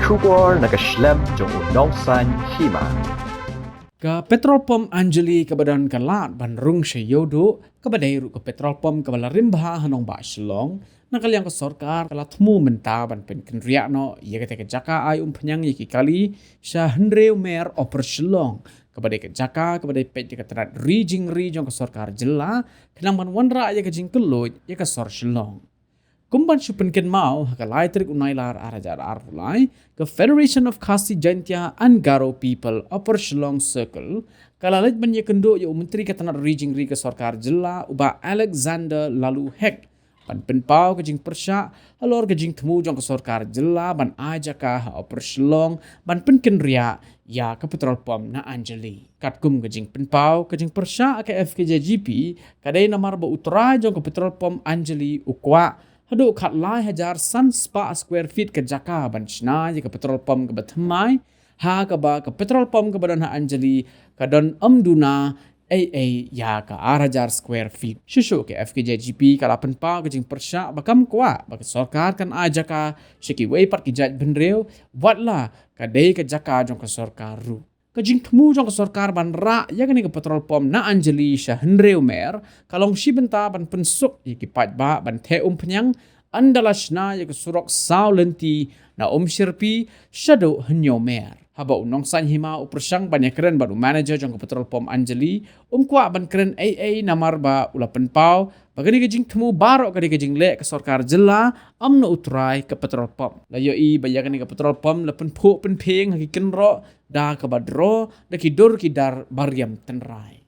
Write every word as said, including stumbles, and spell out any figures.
Khubor na ka shlem jong u Nongsaiñ Hima. Ka petrol pump Anjali kaba don ka lad ban rung sha Ïewduh, kaba dei ruh ka petrol pump kaba la rim bha ha nongbah Shillong, na ka liang ka sorkar ka la thmu mynta ban pynkynriah noh ïa kata ka jaka ai umphniang ïa ki kali sha hynriew mer Upper Shillong, kaba dei ka jaka kaba dei peit ïa ka tnat ri jingri jong ka sorkar jylla, khnang ban wanrah ïa ka jingkylluid ïa ka sor Shillong. Kum ban shu pynkynmaw, ha ka lai tarik u Nailar ar hajar arphew lai, ka Federation of Khasi Jaintia and Garo People Upper Shillong Circle ka la leit ban ïakynduh ïa u Myntri ka tnat ri jingri ka sorkar jylla, u Bah Alexander Laloo Hek, ban pynpaw ka jingpyrshah halor ka jingthmu jong ka sorkar jylla ban ai jaka ha Upper Shillong ban pynkynriah ïa ka petrol pump na Anjali. Katkum ka jingpynpaw ka jingpyrshah ka F K J G P, ka dei namar ba u trai jong ka petrol pump Anjali u kwah haduh khatlai hajar san spah square feet ka jaka ban shna ïa ka petrol pump kaba thymmai, ha kaba ka petrol pump kaba don ha Anjali ka don ym duna ei ei ïa ka ar hajar square feet. Shuh shuh ka F K J G P ka la pynpaw ka jingpyrshah ba kam kwah ba ka sorkar kan ai jaka sha kiwei pat ki jaitbynriew, watla ka dei ka jaka jong ka sorkar ruh. Ka jingthmu jong ka sorkar ban rah ïa kane ka petrol pump na Anjali sha hynriew mer ka long shi bynta ban pynsuk ïa ki paidbah ban theh umphniang, ynda la shna ïa ka surok saw lynti na Umshyrpi shaduh Hynñiewmer. Haba u Nongsaiñ Hima u pyrshang ban ïakren bad u manager jong ka petrol pump Anjali, um kwah ban kren ei ei namar ba u la pynpaw ba kane ka jingthmu baroh ka dei ka jingleh ka sorkar jylla, ym na u trai ka petrol pump. La ïohi ba ïa kane ka petrol pump la pynphuh pynphieng ha ki kynroh da kaba draw da ki dur ki dar ba riam tynrai.